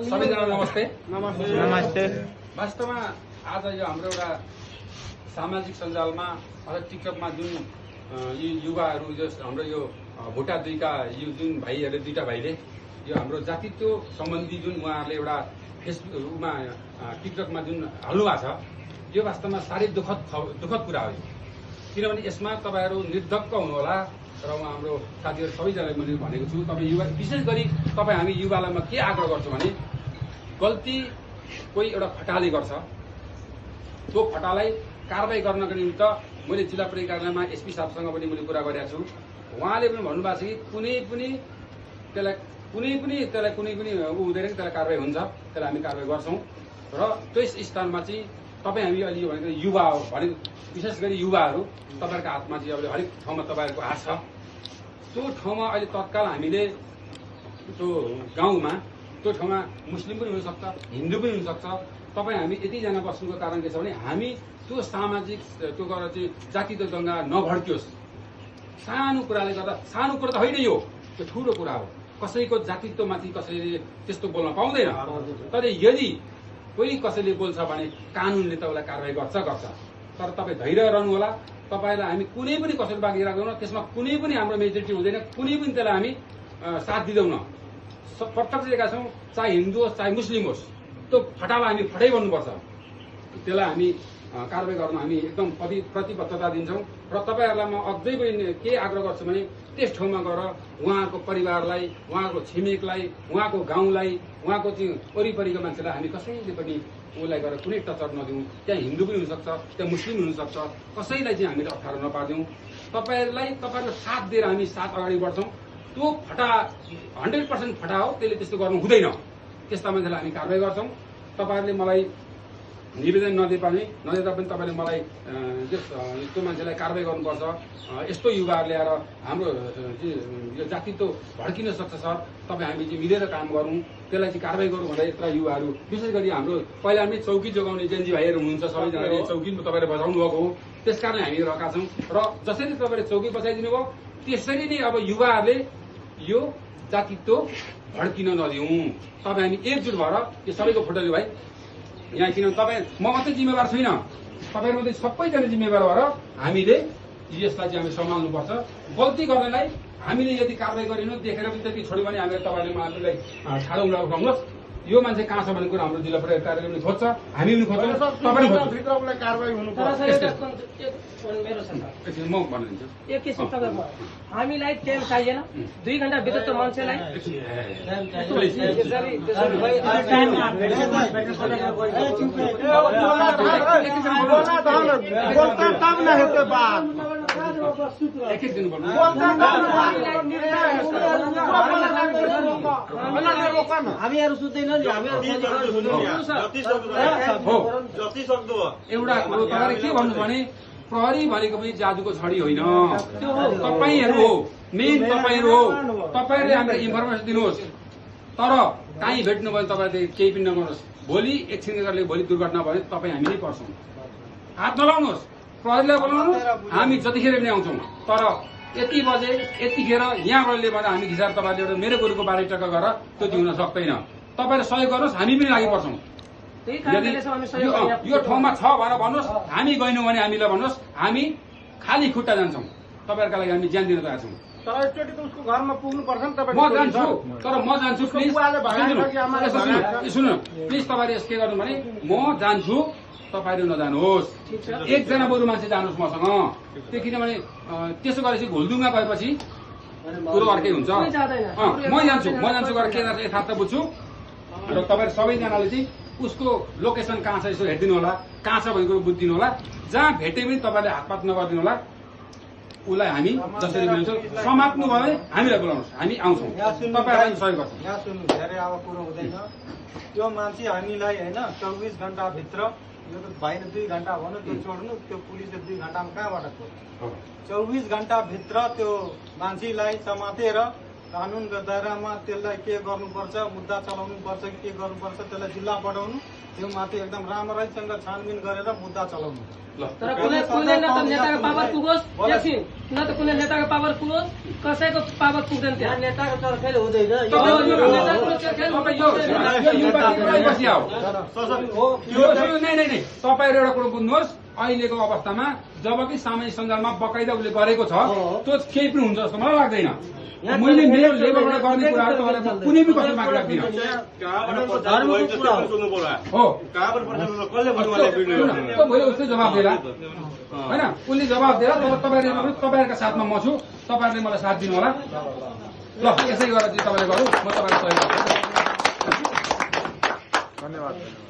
सबैजना नमस्ते। नमस्ते। वास्तवमा आज यो हाम्रो एउटा सामाजिक सञ्जालमा अथवा टिकटकमा जुन यी युवाहरू हाम्रो यो भुटा दुईका यो जुन भाइहरूले दुईटा भाइले यो हाम्रो जातित्व सम्बन्धी जुन उहाँहरूले एउटा फेसबुकमा टिकटकमा जुन हाल्नु भएको छ, यो वास्तवमा साह्रै दुःखद कुरा हो। किनभने यसमा तपाईँहरू निर्धक्क हुनुहोला र म हाम्रो साथीहरू सबैजनालाई मैले भनेको छु, तपाईँ युवा विशेष गरी तपाईँ हामी युवालाई म के आग्रह गर्छु भने गल्ती कोही एउटा फटाले गर्छ, त्यो फटालाई कारबाही गर्नको निमित्त मैले जिल्ला प्रहरी कार्यालयमा एसपी साहबसँग पनि मैले कुरा गरेको छु। उहाँले पनि भन्नुभएको छ कि कुनै पनि ऊ हुँदैन कि त्यसलाई कारबाही हुन्छ, त्यसलाई हामी कारबाही गर्छौँ। र त्यस स्थानमा चाहिँ तपाईँ हामी अहिले भनेको युवा हो, भनेको विशेष गरी युवाहरू तपाईँहरूको हातमा चाहिँ अब हरेक ठाउँमा तपाईँहरूको हात छ। त्यो ठाउँमा अहिले तत्काल हामीले त्यो गाउँमा त्यो ठाउँमा मुस्लिम पनि हुनसक्छ, हिन्दू पनि हुनसक्छ। तपाईँ हामी यतिजना बस्नुको कारण के छ भने हामी त्यो सामाजिक त्यो गरेर चाहिँ जातित्व दङ्गा नभड्कियोस्। सानो कुराले गर्दा, सानो कुरा त होइन यो, त्यो ठुलो कुरा हो। कसैको जातित्वमाथि कसैले त्यस्तो बोल्न पाउँदैन। तर यदि कोही कसैले बोल्छ भने कानुनले त उसलाई कारवाही गर्छ। तर तपाईँ धैर्य रहनु होला। तपाईँलाई हामी कुनै पनि कसैले बाँकी राख्दैनौँ, त्यसमा कुनै पनि हाम्रो मेजोरिटी हुँदैन, कुनै पनि त्यसलाई हामी साथ दिँदैनौँ। प्रत्यक्ष दिएका छौँ, चाहे हिन्दू होस् चाहे मुस्लिम होस्, त्यो फटालाई हामी फटाइ बन्नुपर्छ। त्यसलाई हामी कारवाही गर्न हामी एकदम प्रतिबद्धता दिन्छौँ। र तपाईँहरूलाई म अझै पनि के आग्रह गर्छु भने त्यस ठाउँमा गएर उहाँको परिवारलाई, उहाँको छिमेकलाई, उहाँको गाउँलाई, उहाँको चाहिँ वरिपरिको मान्छेलाई हामी कसैले पनि उसलाई गएर कुनै टचर नदिउँ। त्यहाँ हिन्दू पनि हुनसक्छ, त्यहाँ मुस्लिम हुनसक्छ, कसैलाई चाहिँ हामीले अप्ठ्यारो नपारिदिउँ। तपाईँहरूको साथ दिएर हामी साथ अगाडि बढ्छौँ। त्यो फटा 100% फटा हो, त्यसले त्यस्तो गर्नु हुँदैन। त्यस्ता मान्छेलाई हामी कारवाही गर्छौँ। तपाईँहरूले मलाई निवेदन नदिए पनि तपाईँले मलाई त्यो मान्छेलाई कारवाही गर्नुपर्छ। यस्तो युवाहरू ल्याएर हाम्रो यो जातित्व भड्किन सक्छ सर। तपाईँ हामी चाहिँ मिलेर काम गरौँ, त्यसलाई चाहिँ कारवाही गरौँ भनेर यत्र युवाहरू विशेष गरी हाम्रो पहिला पनि चौकी जोगाउने जेन्जी भाइहरू हुनुहुन्छ, सबैजनाले चौकी तपाईँले बजाउनु भएको हो। त्यस कारण हामी रहेका छौँ। र जसरी तपाईँले चौकी बसाइदिनु भयो त्यसरी नै अब युवाहरूले यो जातित्व भड्किन नदिउँ। तपाईँ हामी एकजुट भएर यो सबैको फोटो लिनु भाइ यहाँ। किन तपाईँ म मात्रै जिम्मेवार छुइनँ, तपाईँहरू मात्रै सबैजना जिम्मेवार भएर हामीले यसलाई चाहिँ हामी सम्हाल्नुपर्छ। गल्ती गर्नेलाई हामीले यदि कारवाही गरिनु देखेर पनि त्यति छोड्यो भने हामीले तपाईँहरूले मान्छेलाई ठाडो उठाउनुहोस्। यो मान्छे कहाँ छ भन्ने कुरा हाम्रो जिल्ला प्रहरी कार्यालय पनि खोज्छ, हामी पनि खोज्छौँ, तपाईँ पनि कारवाही हुनुपर्छ। म भनिदिन्छु एक किसिम तपाईँको हामीलाई टाइम चाहिएन, 2 घण्टाभित्र त मान्छेलाई हामीहरू सुत्दैन नि, एउटा कुरो तपाईँले के भन्नु भने प्रहरी भनेको पनि जादुको छडी होइन, तपाईँहरू हो, मेन तपाईँहरू हो। तपाईँहरूले हामीलाई इन्फर्मेसन दिनुहोस्। तर काहीँ भेट्नु भयो तपाईँले केही पनि नगर्नुहोस्। भोलि एकछिन गरेर भोलि दुर्घटना भयो तपाईँ हामी नै पर्छौँ। हात नलाउनुहोस्, प्रहरीलाई बोलाउनु, हामी जतिखेर पनि आउँछौँ। तर यति बजे यतिखेर यहाँबाट भने हामी घिसार तपाईँले एउटा मेरो गोरुको 12 टका गरेर त्यो हुन सक्दैन। तपाईँले सहयोग गर्नुहोस्, हामी पनि लागि पर्छौँ। यो ठाउँमा छ भनेर भन्नुहोस्, हामी गएनौँ भने हामीलाई भन्नुहोस्, हामी खाली खुट्टा जान्छौँ। तपाईँहरूका लागि हामी ज्यान दिन तयार छौँ। म जान्छु, तर म जान्छु प्लिज सुन्नु, प्लिज तपाईँले के गर्नु भने म जान्छु, तपाईँहरू नजानुहोस्। एकजना बरु मान्छे जानुहोस् मसँग। त्यो किनभने त्यसो गरेपछि घुलडुङ्गा गएपछि कुरो अर्कै हुन्छ। म जान्छु गरेर के यथार्थ बुझ्छु। र तपाईँहरू सबैजनाले चाहिँ उसको लोकेसन कहाँ छ यसो हेरिदिनु होला, कहाँ छ भन्ने कुरो बुझिदिनु होला। जहाँ भेटे पनि तपाईँले हातपात नगरिदिनु होला। उसलाई हामी जसरी मिल्छौँ समात्नु भयो भने हामीलाई बोलाउनुहोस्, हामी आउँछौँ, तपाईँहरूलाई सहयोग गर्छौँ। यहाँ सुन्नु, धेरै अब कुरो हुँदैन। त्यो मान्छे हामीलाई होइन 24 घण्टाभित्र, यो त भाइले 2 घण्टा भन्यो त्यो छोड्नु, त्यो पुलिसले 2 घण्टामा कहाँबाट छोड्नु? 24 घण्टाभित्र त्यो मान्छेलाई समातेर कानुनको दायरामा त्यसलाई के गर्नुपर्छ, मुद्दा चलाउनुपर्छ कि के गर्नुपर्छ, त्यसलाई जिल्ला पठाउनु, त्यो माथि एकदम राम्रैसँग छानबिन गरेर मुद्दा चलाउनु। तर कुनै न त नेताको पावर पुगोस् एकछिन न त कुनै नेताको पावर पुगोस् कसैको पावर पुग्दैन त्यहाँ नेताको चर्खेल हुँदैन तपाईँहरू एउटा कुरो बुझ्नुहोस्, अहिलेको अवस्थामा जबकि सामाजिक सञ्जालमा बकाइदा उसले गरेको छ त्यो केही पनि हुन्छ जस्तो मलाई लाग्दैन। मैले मेरो लेभलबाट गर्ने कुराहरू तपाईँलाई कुनै पनि कस्तो माग राख्दिनँ। हो भोलि उसले जवाब दिएला होइन, उसले जवाब दिएर तपाईँहरूका साथमा म छु, तपाईँहरूले मलाई साथ दिनु होला। ल यसै गरेर चाहिँ तपाईँले गरौँ, म तपाईँलाई सहयोग गर्छु। धन्यवाद।